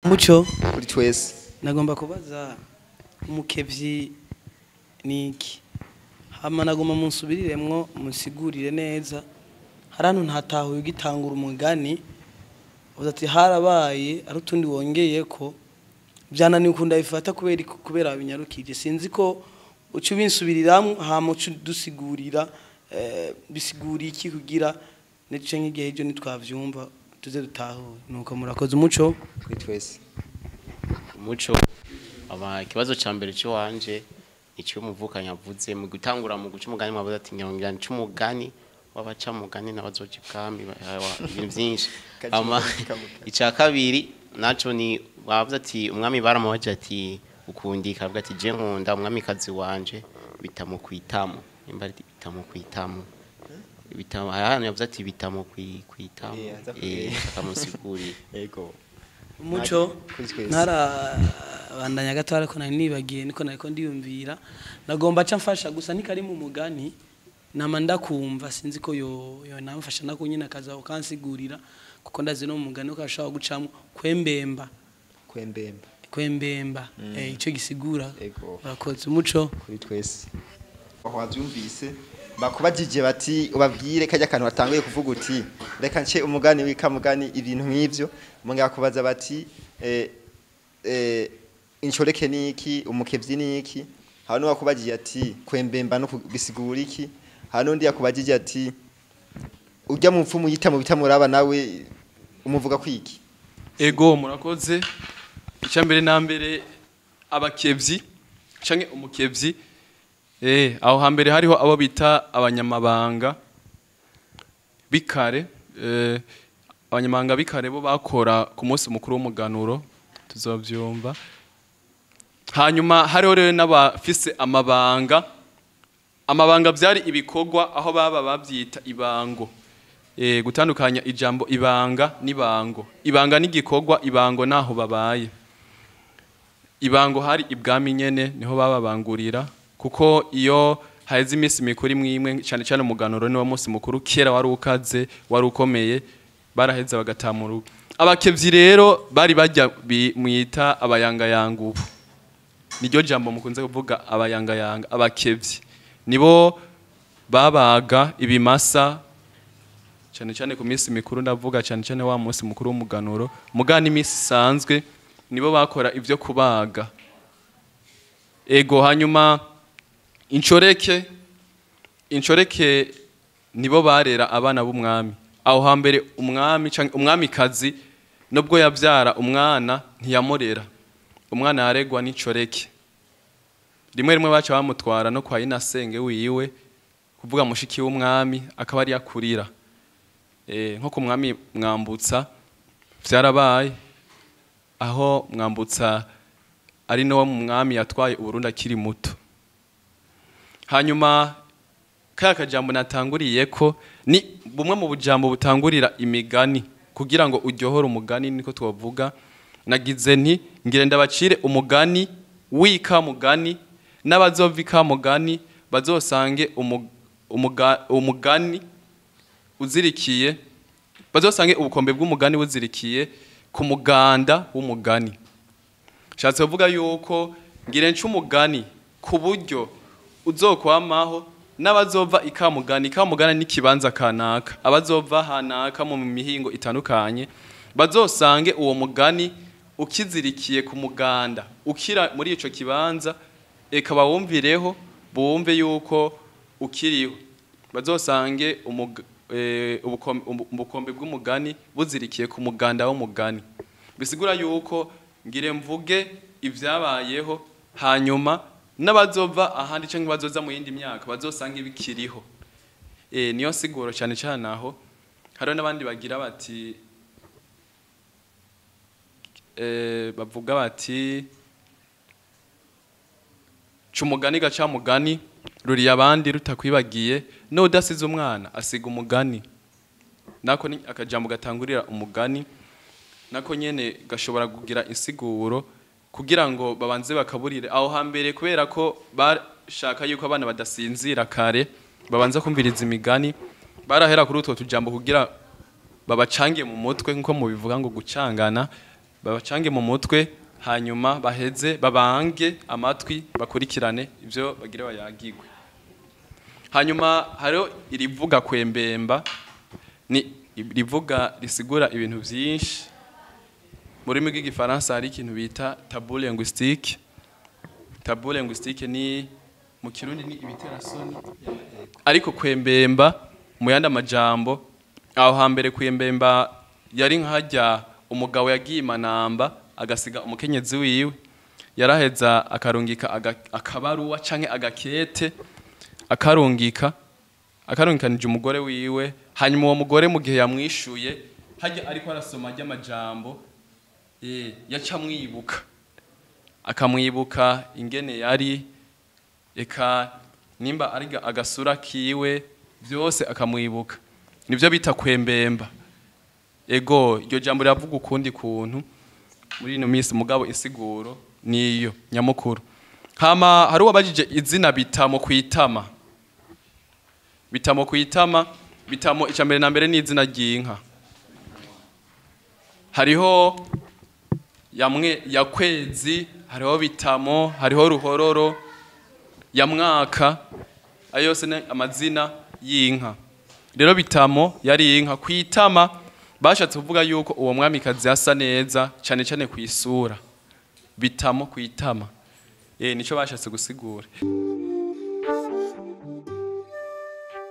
Muco. Kuri twese. Nagomba kubaza, umukevyi niki? Hama nagomba munsubiriremwo, munsigurire neza. Hari ahantu ntatahuye ugitangura umugani, uvuze ati harabaye, ari utundi wongeye ko byananiwe ukunda bifata kubera binyarukije. Sinzi ko uca ubinsubiriramwo, hama uca udusigurira bisigura iki, kugira nece nk'igihe ejo nitwavyumva tuze dutahure. Nuko murakoze, umuco. Kuri twese. Umuco. Aba ikibazo ca mbere cyo wanje icyo umuvukanye avuze mu gutangura mu guca umugani, mwavuze ati ngira nca umugani w'abaca mugani n'abazoja ibwami, ibintu byinshi. Ama icya kabiri naco ni bavuze ati umwami baramubaje ati ukundika, avuga ati je nkunda umwamikazi wanje bitamukwitamo, nimba ari bitamukwitamo, bitamu, hari ahantu yavuze ati bitamukwitamo. Aza akamusigurira. Yego. Umuco. Kuri twese. Ntarabandanya gato, ariko nari nibagiye, niko nariko ndiyumvira. Nagomba aca mfasha gusa, ntikari mu mugani nama ndakumva, sinzi ko yo namfasha nako nyine akaza ukansigurira, kuko ndazi no mu mugani ko ashobora gucamo kwembemba. Kwembemba. Kwembemba, ico gisigura. Yego. Urakoze, umuco. Kuri twese. Aho wavyumvise, bakubajije bati ubabwire kajya kantu watanguye kuvuga uti reka nce umugani w'ikamugani, ibintu nk'ivyo. Mungera kubaza bati inshoreke niki, umukevyi niki? Hari n'uwakubajije ati kwembemba no bisigura iki? Hari n'undi yakubajije ati urya mupfumu yita mu bitamuraba nawe umuvuga kwiki? Ego, murakoze. Icya mbere na mbere, abakevyi canke umukevyi, aho hambere hariho abo bita abanyamabanga bikare. Abanyamabanga bikare bo bakora ku munsi mukuru w'umuganuro, tuzovyumva. Hanyuma hariho rero n'abafise amabanga. Amabanga byari ibikorwa, aho baba babyita ibango. Gutandukanya ijambo ibanga n'ibango: ibanga n'igikorwa, ibango naho babaye. Ibango hari ibwami nyene, niho bababangurira, kuko iyo haheze iminsi mikuru imwe imwe, cyane cyane umuganuro niwo munsi mukuru kera wari ukaze, wari ukomeye, baraheza bagataha urugo. Abakevyi rero bari bajya mwita abayangayanga ubu, niryo jambo mukunze kuvuga, abayangayanga. Abakevyi nibo babaga ibimasa cyane cyane ku minsi mikuru, ndavuga cyane cyane wa munsi mukuru w'umuganuro, mugana iminsi isanzwe nibo bakora ibyo kubaga. Ego, hanyuma inshoreke, inshoreke nibo barera abana b'umwami. Aho hambere umwami canke umwamikazi nubwo yabyara umwana ntiyamurera, umwana yaregwa n'inshoreke. Rimwe rimwe baca bamutwara no kwa inasenge wiwe, kuvuga mushiki w'umwami, akaba ari yakurira. Nko ku mwami Mwambutsa vyarabaye, aho Mwambutsa ari no mu mwami yatwaye Uburundi akiri muto. Hanyuma kaya kajambo natanguriye ko ni bumwe mu bujambo butangurira imigani kugira ngo uryohore umugani, niko twavuga. Nagize nti ngire ndabacire umugani wika mugani, n'abazova ikamugani bazosange umugani uzirikiye, bazosange ubukombe bw'umugani buzirikiye ku muganda w'umugani. Shatse kuvuga yuko ngire nce umugani ku buryo uzokwamaho, n'abazova ikamugani, ikamugani n'ikibanza kanaka, abazova hanaka mu mihingo itandukanye bazosange uwo mugani ukizirikiye ku muganda ukira muri ico kibanza, eka bawumvireho, bumve yuko ukiriho, bazosange ubukombe bw'umugani buzirikiye ku muganda w'umugani. Bisigura yuko ngire mvuge ibyabayeho, hanyuma n'abazova ahandi cyangwa bazoza mu yindi myaka bazosanga bikiriho. Niyo siguro cyane cyane. Aho hariho n'abandi bagira bati bavuga bati ca umugani gaca mugani ruriye abandi rutakwibagiye, n'udasize umwana asiga umugani. Nako ni akajambo gatangurira umugani, nako nyene gashobora kugira insiguro kugira ngo babanze bakaburire. Aho hambere, kubera ko bashaka yuko abana badasinzira kare, babanza kumviriza imigani, barahera kuri utwo tujambo kugira babacange mu mutwe, nkuko mubivuga ngo gucangana. Babacange mu mutwe, hanyuma baheze babange amatwi bakurikirane ivyo bagire bayagigwe. Hanyuma hariho irivuga kwembemba, ni rivuga risigura ibintu vyinshi. Mu rurimi rw'igifaransa hari ikintu bita tabou linguistique. Tabou linguistique ni mu Kirundi ni ibiterasoni, ariko kwembemba mu yandi amajambo, aho hambere kwembemba yari nkajya umugabo yagiye imanamba agasiga umukenyezi wiwe, yaraheza akarungika akabaruwa canke agakete, akarungika akarungikanije umugore wiwe. Hanyuma uwo mugore mu gihe yamwishuye hajya ariko arasoma ry'amajambo, yaca amwibuka, akamwibuka ingene yari, eka nimba ari agasura kiwe byose akamwibuka. Nivyo bita kwembemba. Ego iryo jambo riravuga ukundi kuntu muri ino minsi, mugabo insiguro niyo nyamukuru. Hama hari uwabajije izina Bitamo kwitama. Bitamo kwitama, Bitamo icya mbere na mbere ni izina ry'inka. Hariho yamwe ya kwezi, hariho Bitamo, hariho Ruhororo, ya mwaka, ayo yose ni amazina y'inka. Rero Bitamo yari inka. Kwitama bashatse kuvuga yuko uwo mwamikazi yasa neza cyane cyane kwisura. Bitamo kwitama, nico bashatse gusigura.